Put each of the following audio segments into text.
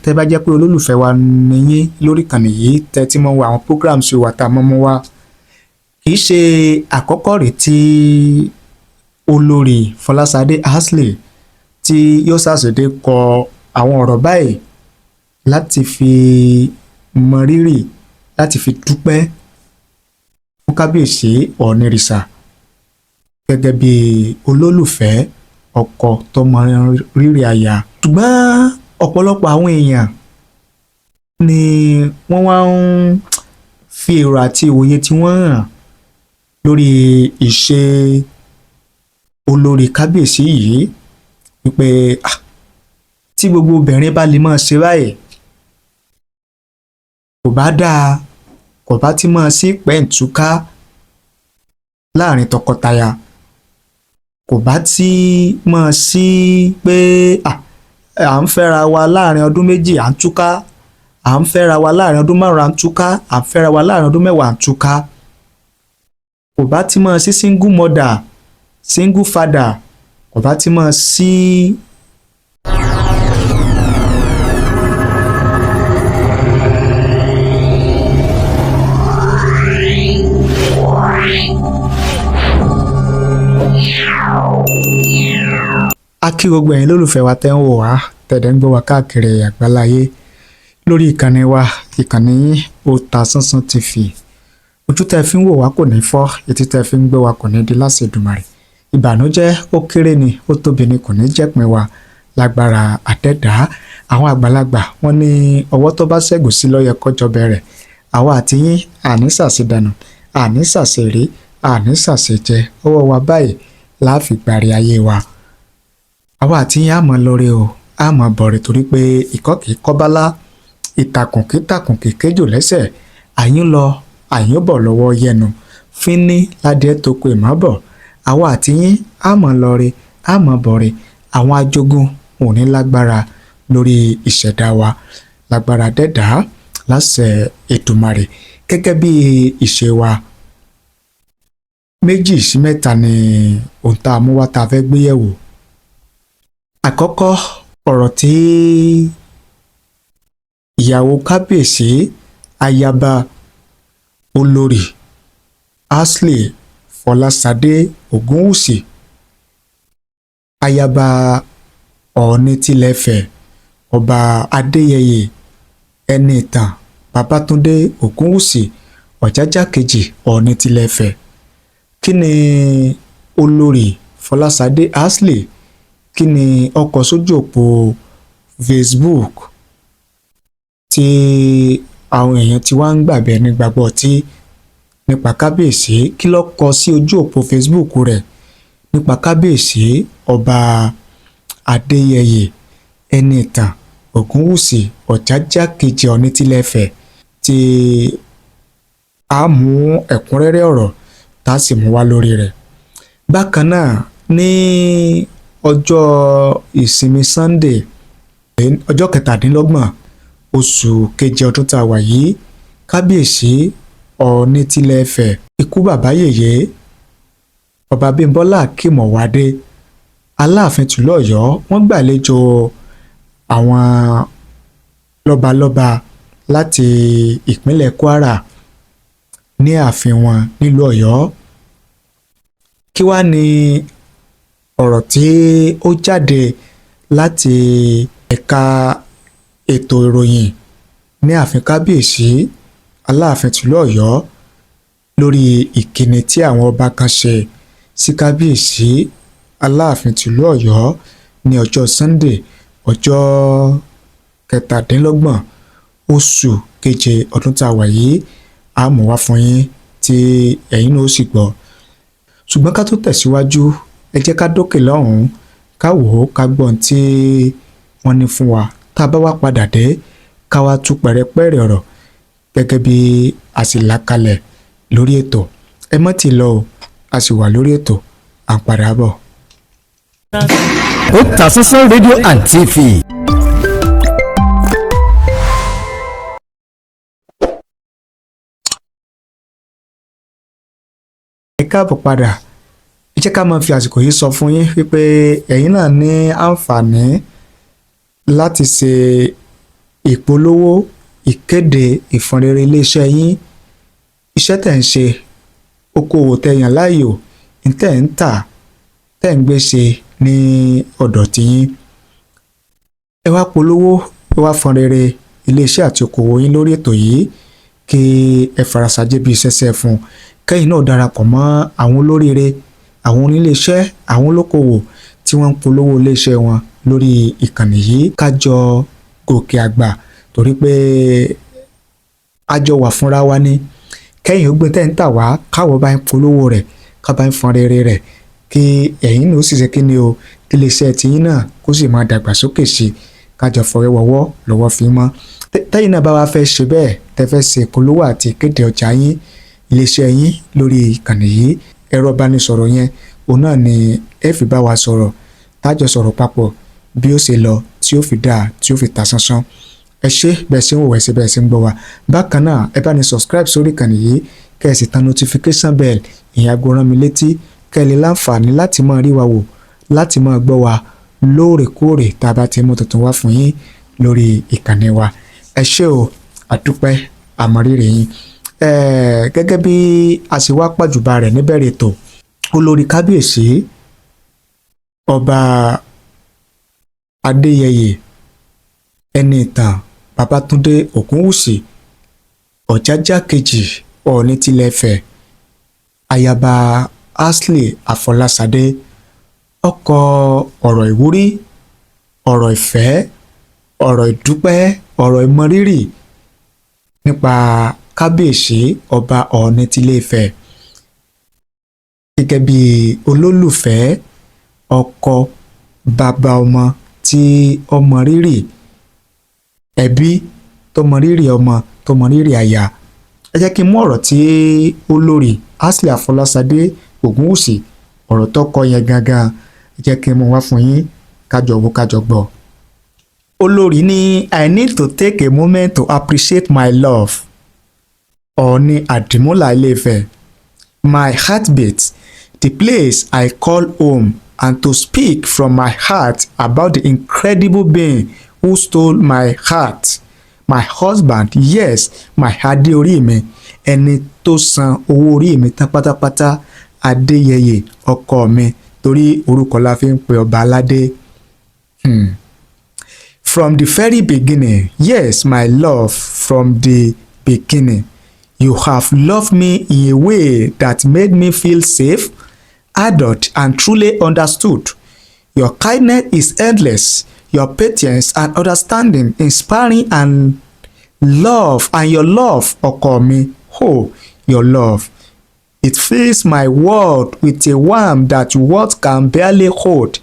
Tẹ́ bá jẹ́ pé olólùfẹ́ wa nìyín lórí ìkànnì yìí, tẹ́ tí mo wo àwọn programs wa tá a mọ́ mú wá, kì í ṣe àkọ́kọ́ rèé tí olórí Fọláṣadé Ashley tí yóò ṣàṣèdè kọ àwọn ọ̀rọ̀ báyìí láti fi mọ rírì, láti fi dúpẹ́ fún kábíyèsí Ọ̀ọ̀nìrìṣà gẹ́gẹ́ bí olólùfẹ́ ọkọ tó mọ rírì aya. Ṣùgbọ́n ọ̀pọ̀lọpọ̀ àwọn èèyàn ni wọ́n wá ń fi èrò àti ìwòye tí wọ́n hàn lórí ìṣe olórí kábíyèsí yìí wípé tí gbogbo obìnrin bá lè máa ṣe báyìí, kò bá dáa, kò bá ti máa sí pẹ́ǹtúká láàrin tọkọtaya, kò bá ti máa sí pé à ń fẹ́ra wa láàrin ọdún 2 à ń túká, à ń fẹ́ra wa láàrin ọdún 5 à ń túká, à ń fẹ́ra wa láàrin ọdún 10 à ń túká, kò bá ti máa sí single mother, single father, kò bá ti máa sí A kí gbogbo ẹ̀yin lólùfẹ́ wa tẹ́ ń wò wá, tẹ̀dẹ̀ ń gbọ́ wa káàkiri àgbáláyé lórí ìkànnì wa, ìkànnì yín, Otasansan TV. Ojú tẹ́ fi ń wò wá kò ní fọ́, etí tẹ́ fi ń gbọ́ wa kò ní di láṣẹ Èdùmàrè. Ìbànújẹ́, ó kéré ni, ó tóbi ni, kò ní jẹ́pin wa lágbára àdẹ́dàá. Àwọn àgbàlagbà wọ́n ní ọwọ́ tó bá ṣẹ́gun sí ló yẹ kó bẹ̀rẹ̀. Àwa àti yín àní ṣàṣedànù, àní ṣàṣeré, àní ṣàṣejẹ. Ọwọ́ wa báyìí láàfin gbàrí ayé wa. Àwa àti yín á mọ̀ lórí o, á mọ̀ bọ̀rẹ̀, torí pé ìkọ́ kìí kọ́bálá, ìtàkùn kìí tàkùn kìí kéjò lẹ́sẹ̀. Àyín lọ, àyín bọ̀ lọ́wọ́ yẹnu fínní ládìẹ tó kó ìmọ̀ bọ̀. Àwa àti yín á mọ̀ lọ́re, á mọ̀ bọ̀rẹ̀. Àwọn ajogun ò ní lágbára lórí ìṣẹ̀dá wa lágbára dẹ́dàá láṣẹ Èdùmàrè. Gẹ́gẹ́ bí ìṣe wa, 2 sí 3 ni ohun tá a mú wá tá a fẹ́ gbé yẹ̀wò. Àkọ́kọ́, ọ̀rọ̀ tí ìyàwó kábíyèsí, ayaba olórí Ashley Fọláṣadé Ògúnwùsì, ayaba Ọ̀ọ̀ni tilẹ̀-Ifẹ̀, ọba Adéyẹyè Ẹniìtàn Babátúndé Ògúnwùsì, Ọ̀jájá kejì Ọ̀ọ̀ni tilẹ̀-Ifẹ̀. Kí ni olórí Fọláṣadé Ashley, kí ni ó kọ sójú òpó Facebook tí àwọn èèyàn ti wá ń gbàgbẹ́ ní gbàgbọ́ tí nípa kábíyèsí? Kí ló kọ sí ojú òpó Facebook rẹ̀ nípa kábíyèsí ọba Adéyẹyè Ẹniìtàn Ògúnwùsì, Ọ̀jájá kejì Ọ̀ọ̀ni tilẹ̀-Ifẹ̀, tí a mú ẹ̀kúnrẹ́rẹ́ ọ̀rọ̀ tá a sì mú wá lórí rẹ̀? Bákan náà, ní ọjọ́ ìsinmi Sunday, ọjọ́ 27 oṣù keje ọdún tá a wà yìí, kábíyèsí Ọ̀ọ̀ni tilẹ̀-Ifẹ̀, ikú bàbá yèyé, ọba Abímbọ́lá Akeem Ọ̀wádé, Aláàfin tìlú Ọ̀yọ́, wọ́n gbàlejò àwọn lọ́balọ́ba láti ìpínlẹ̀ Kwara ní ààfin wọn nílùú Ọ̀yọ́. Kí wàá ní ọ̀rọ̀ tí ó jáde láti ẹ̀ka ètò ìròyìn ní ààfin kábíyèsí Aláàfin tìlú Ọ̀yọ́ lórí ìkíni tí àwọn ọba kan ṣe sí kábíyèsí Aláàfin tìlú Ọ̀yọ́ ní ọjọ́ Sunday, ọjọ́ 27 oṣù keje ọdún tá a wà yìí? A mú wá fún yín tí ẹ̀yin náà ó sì gbọ́. Ṣùgbọ́n ká tó tẹ̀síwájú, ẹ jẹ́ ká dókè lọ́hùn-ún, ká wò ó, ká gbọ́n tí wọ́n ní fún wa. Tá a bá wá padà dé, ká wá tú pẹ̀rẹ̀pẹ̀rẹ̀ ọ̀rọ̀ gẹ́gẹ́ bí a sì là kalẹ̀ lórí ètò. Ẹ mọ́ ti lọ o, a sì wà lórí ètò, à ń padà bọ̀. Otasansan rédíò and TV. Ẹ káàbọ̀ padà. Ẹ jẹ́ ká máa fi àsìkò yìí sọ fún yín wípé ẹ̀yin náà ní àǹfààní láti ṣe Ìpolówó, ìkéde, ìfọnrere iléeṣẹ́ yín, iṣẹ́ tẹ̀ ń ṣe, okòwò tẹ̀ yàn láàyò, tẹ̀ ń tà, tẹ̀ ń gbé ṣe ní ọ̀dọ̀ tiyín. Ẹ wá polówó, ẹ wá fọnrere iléeṣẹ́ àti okòwò yín lórí ètò yìí, kí ẹ farasajé bíi sẹ́sẹ́ fún un, kẹ́yìn náà darapọ̀ mọ́ àwọn olóríire, àwọn oníléeṣẹ́, àwọn olókòwò tí wọ́n ń polówó iléeṣẹ́ wọn lórí ìkànnì yìí, kájọ gòkè àgbà, torí pé àjọ wà fúnra wa ní. Kẹ́yìn ó gbé tẹ́ ń tà wá, káwọ́ bá ń polówó rẹ̀, ká bá ń fọn rere rẹ̀, kí ẹ̀yin náà ó sì ṣe kí ni o, kí iléeṣẹ́ tiyín náà kó sì máa dàgbàsókè sí i, kájọ fọwọ́ lọ́wọ́ fi mọ́. Tẹ́yìn náà bá wá fẹ́ ṣe bẹ́ẹ̀, tẹ́ fẹ́ ṣe ìpolówó àti ìkéde ọjà yín, iléeṣẹ́ yín lórí ìkànnì yìí, ẹ̀rọ ìbánisọ̀rọ̀ yẹn, òun náà ni ẹ fi bá wa sọ̀rọ̀, tájọ sọ̀rọ̀ papọ̀ bí ó ṣe lọ, tí ó fi dáa, tí ó fi ta sánsán. Ẹ ṣé bẹ́ẹ̀ ṣe ń wò, ẹ ṣé bẹ́ẹ̀ ṣe ń gbọ́ wa. Bákan náà, ẹ bá ní subscribe sórí ìkànnì yìí, kẹ́ ẹ sì tan notification bell, ìyẹn aago rán mi létí, kẹ́ ẹ lè láǹfààní láti máa rí wa wò, láti máa gbọ́ wa lóòrèkóòrè tá a bá ti mú tuntun wá fún yín lórí ìkànnì wa. Ẹ ṣé o, àdúpẹ́, àmọ̀rírì yín. Gẹ́gẹ́ bí a ṣe wá pàjùbà rẹ̀ níbẹ̀rẹ̀ ètò, olórí kábíyèsí Ọba Adéyẹyè Ẹniìtàn Babátúndé Ògúnwùsì, Ọ̀jájá kejì Ọọ̀ni tilẹ̀ Ifẹ̀, Ayaba Ashley Àfọláṣadé, ọkọ ọ̀rọ̀ ìwúrí, ọ̀rọ̀ ìfẹ́, ọ̀rọ̀ ìdúpẹ́, ọ̀rọ̀ ìmọrírì nípa kábíyèsí Ọba Ọọ̀ni tilé Ifẹ̀ gẹ́gẹ́ bí olólùfẹ́, ọkọ, bàbá ọmọ tí ọmọ rírì ẹbí, tó mọ rírì ọmọ, tó mọ rírì aya. Ẹ jẹ́ kí n mú ọ̀rọ̀ tí olórí Ashley Àfọláṣadé Ògúnwùsì, ọ̀rọ̀ tó kọ yẹn gangan, ẹ jẹ́ kí n mú wá fún yín, kájọ wo, kájọ gbọ́. Olórí ní, "I need to take a moment to appreciate my love, Ọọ̀ni Àdìmúlà Ilé-Ifẹ̀, my heartbeat, the place I call home, and to speak from my heart about the incredible being who stole my heart, my husband, yes, my adé orí mi, ẹni tó san owó orí mi tán pátápátá, Adéyẹyè ọkọ mi, torí orúkọ la fi ń pe ọba aládé. From the very beginning, yes, my love, from the beginning, you have loved me in a way that made me feel safe, adored, and truly understood. Your kindness is endless, your patience and understanding inspiring, and love, and your love, ọkọ mi, oh, your love. It fills my world with a warmth that words can barely hold.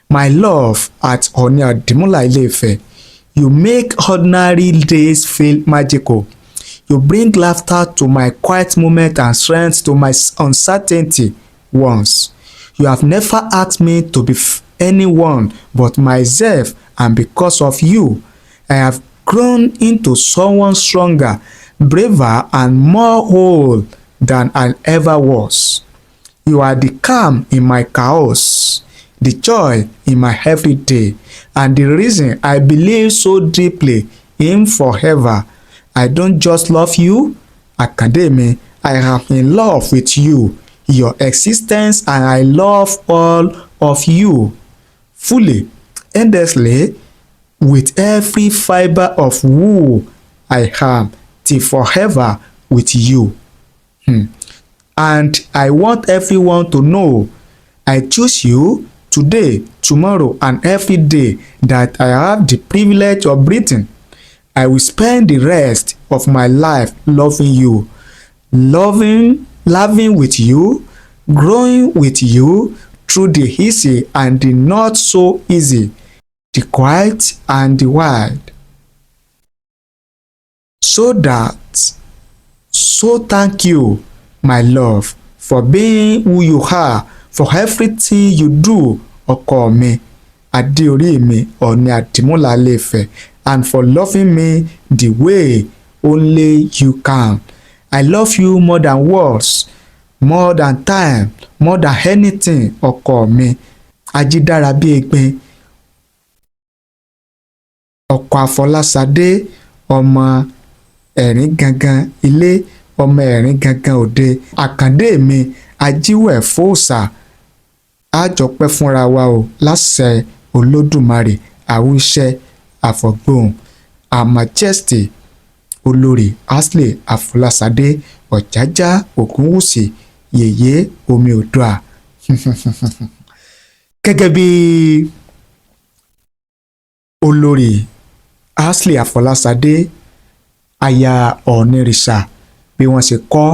My love at Ọọ̀ni Àdìmúlà Ilé-Ifẹ̀, you make ordinary days feel magical. You bring laughter to my quiet moment and strength to my uncertainty ones. You have never asked me to be anyone but myself, and because of you, I have grown into someone stronger, braver, and more whole than I ever was. You are the calm in my chaos, the joy in my everyday, and the reason I believe so deeply in forever. I don't just love you, Àkàndé mi, I am in love with you, your existence, and I love all of you fully, endlessly, with every fibre of who I am, till forever with you. And I want everyone to know I choose you today, tomorrow, and every day that I have the privilege of breathing. I will spend the rest of my life loving you, loving, loving with you, growing with you through the easy and the not so easy, the quiet and the wild. So thank you, my love, for being who you are, for everything you do, ọkọ mi, adé orí mi, Ọọ̀ni Àdìmúlà Ilé-Ifẹ̀, and for loving me the way only you can. I love you more than words, more than time, more than anything, ọkọ mi, ajídára bí egbin. Ọkọ Afọláṣadé, ọmọ ẹ̀rín gangan ilé, ọmọ ẹ̀rín gangan òde, àkàndé mi ajíwẹ̀ fòòṣà, àjọpẹ́ fúnra wa o láṣẹ Olódùmarè. Àwíṣẹ àfọ̀gbọ́n Her Majesty Olórí Ashley Afọláṣadé Ọ̀jájá Ògúnwùsì, Yèyé Omi Oòduà. Gẹ́gẹ́ bí Olórí Ashley Afọláṣadé, aya Ọ̀nìrìṣà, bí wọ́n ṣe kọ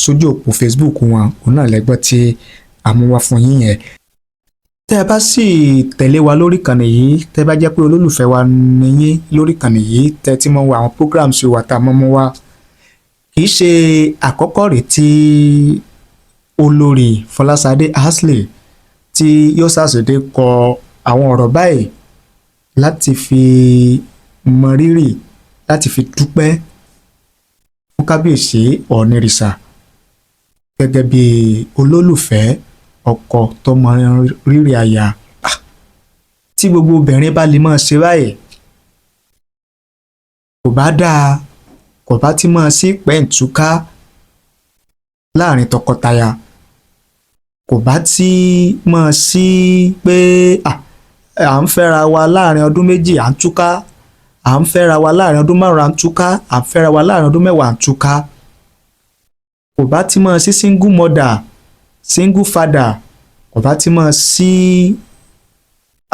sójú òpó Facebook wọn, òun náà lẹ́gbọ́n tí a mú wá fún yín yẹn. Tẹ́ ẹ bá sì tẹ̀lé wa lórí ìkànnì yìí, tẹ́ ẹ bá jẹ́ pé olólùfẹ́ wa nìyín lórí ìkànnì yìí, tẹ́ tí mọ̀ wọ àwọn programs wa tá a mọ́ mú wá, kì í ṣe àkọ́kọ́ rẹ̀ tí Olórí Fọláṣadé Ashley tí yóò ṣàṣèdè kọ àwọn ọ̀rọ̀ báyìí láti fi mọ rírì, láti fi dúpẹ́ fún Kábíyèsí Ọ̀nìrìṣà gẹ́gẹ́ bí olólùfẹ́ ọkọ tó mọ rírì aya. Tí gbogbo obìnrin bá lè máa ṣe báyìí, kò bá dáa, kò bá ti máa sí pẹ́ǹtúká láàrin tọkọtaya, kò bá ti máa sí pé à ń fẹ́ra wa láàrin ọdún 2 à ń túká, à ń fẹ́ra wa láàrin ọdún 5 à ń túká, à ń fẹ́ra wa láàrin ọdún 10 à ń túká. Kò bá ti máa sí single mother, single father, kò bá ti máa sí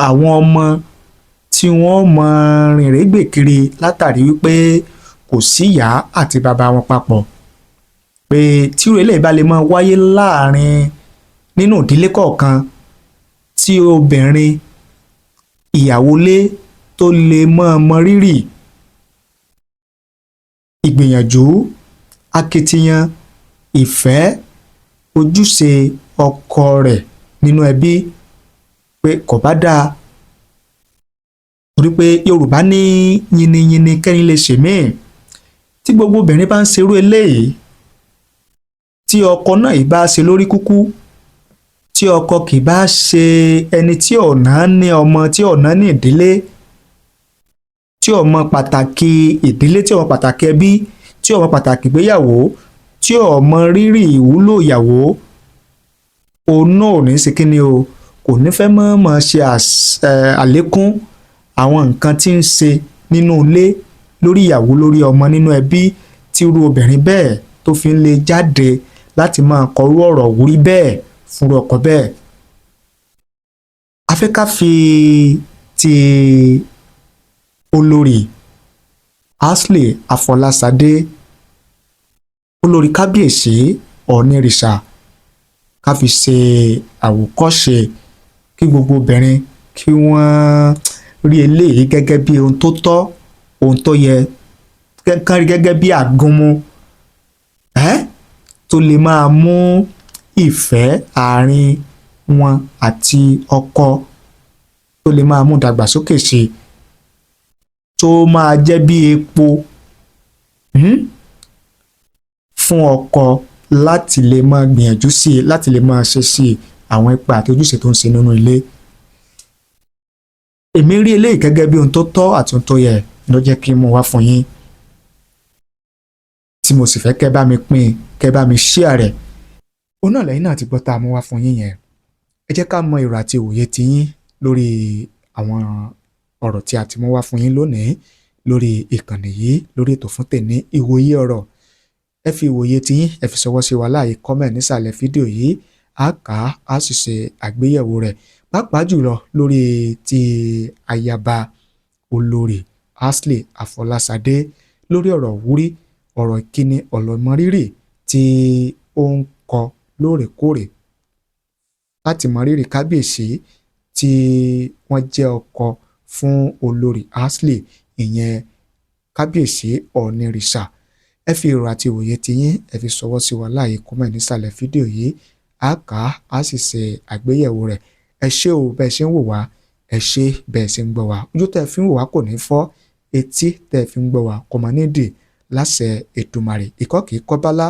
àwọn ọmọ tí wọ́n mọ rìnrìn kiri látàrí wípé kò sí ìyá àti bàbá wọn papọ̀. Pé tírú eléyìí bá lè máa wáyé láàrin nínú ìdílé kọ̀ọ̀kan, tí obìnrin ìyàwó lé tó lè máa mọ rírì ìgbìyànjú, akitiyan, ìfẹ́, ojúṣe ọkọ rẹ̀ nínú ẹbí, pé kò bá dáa, torí pé Yorùbá ní yinniyinni kẹ́ni lè ṣèmíì. Tí gbogbo obìnrin bá ń ṣerú eléyìí, tí ọkọ náà ì bá ṣe lórí kúkú, tí ọkọ kì bá ṣe ẹni tí ọ̀nà ní ọmọ, tí ọ̀nà ní ìdílé, tí ó mọ pàtàkì ìdílé, tí ó mọ pàtàkì ẹbí, tí ó mọ pàtàkì ìgbéyàwó, tí ó mọ rírì ìwúlò ìyàwó, òun náà ò ní ṣe kíni o, kò ní fẹ́ mọ́ mọ́ ṣe àlékún àwọn nǹkan tí ń ṣe nínú ilé, lórí ìyàwó, lórí ọmọ, nínú ẹbí, tí irú obìnrin bẹ́ẹ̀ tó fi ń lè jáde láti máa kọrú ọ̀rọ̀ wúrí bẹ́ẹ̀ fúnru ọkọ bẹ́ẹ̀. A fẹ́ ká fi ti Olórí Ashley Afọláṣadé, olórí Kábíyèsí Ọ̀nìrìṣà, ká fi ṣe àwòkọ́ṣe kí gbogbo obìnrin kí wọ́n rí eléyìí gẹ́gẹ́ bí ohun tó tọ́, ohun tó yẹ, kán rí gẹ́gẹ́ bí àgúnmu tó lè máa mú ìfẹ́ àárín wọn àti ọkọ, tó lè máa mú dàgbàsókè sí i, tó máa jẹ́ bí epo fún ọkọ láti lè máa gbìyànjú sí i, láti lè máa ṣe sí i àwọn ipa àti ojúṣe tó ń ṣe nínú ilé. Èmi rí eléyìí gẹ́gẹ́ bí ohun tó tọ́ àti ohun tó yẹ ló jẹ́ kí n mú wá fún yín, tí mo sì fẹ́ kẹ́ bá mi pín, kẹ́ bá mi share rẹ̀. Òun náà lẹ́yìn náà ti gbọ́ tá a mú wá fún yín yẹn. Ẹ jẹ́ ká mọ èrò àti ìwòye tiyín lórí àwọn ọ̀rọ̀ tí a ti mú wá fún yín lónìí lórí ìkànnì yìí, lórí ètò fún tèní, ìwòye ọ̀rọ̀. Ẹ fi ìwòye tiyín, ẹ fi ṣọwọ́ sí wa láàyè comment nísàlẹ̀ fídíò yìí. Á kà á, á sì ṣe àgbéyẹ̀wò rẹ̀, pàápàá jùlọ lórí ti ayaba Olórí Ashley Afọláṣadé, lórí ọ̀rọ̀ wúrí, ọ̀rọ̀ ìkíni, ọ̀rọ̀ ìmọrírì tí ó ń kọ lóòrèkóòrè láti mọrírì kábíyèsí tí wọ́n jẹ́ ọkọ fún Olórí Ashley, ìyẹn Kábíyèsí Ọ̀nìrìṣà. Ẹ fi èrò àti ìwòye tiyín, ẹ fi ṣọwọ́ sí wa láàyè comment nísàlẹ̀ fídíò yìí. Á kà á, á sì ṣe àgbéyẹ̀wò rẹ̀. Ẹ ṣé o bẹ́ẹ̀ ṣe ń wò wá, ẹ ṣé bẹ́ẹ̀ ṣe ń gbọ́ wá. Ojú tẹ́ ẹ fi ń wò wá kò ní fọ́, etí tẹ́ ẹ fi ń gbọ́ wá kò mọ̀ ní dì láṣẹ Èdùmàrè. Ìkọ́ kìí kọ́ bálá,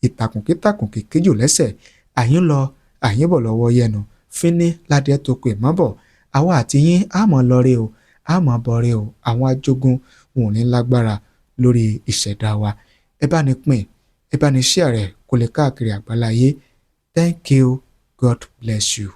ìtàkùn kítàkùn kì í kéjò lẹ́sẹ̀, àyín lọ àyín bọ̀ lọ́wọ́ yẹnu fínní ládìẹ tó pè mọ́ bọ̀. Àwa àti yín á mọ̀ lọ rí o. A máa bọ̀rẹ̀ o, àwọn ajogun wọn ò ní lágbára lórí ìṣẹ̀dá wa. Ẹ bá ní pín, ẹ bá ní share rẹ̀ kó lè káàkiri àgbáláyé. Thank you, God bless you.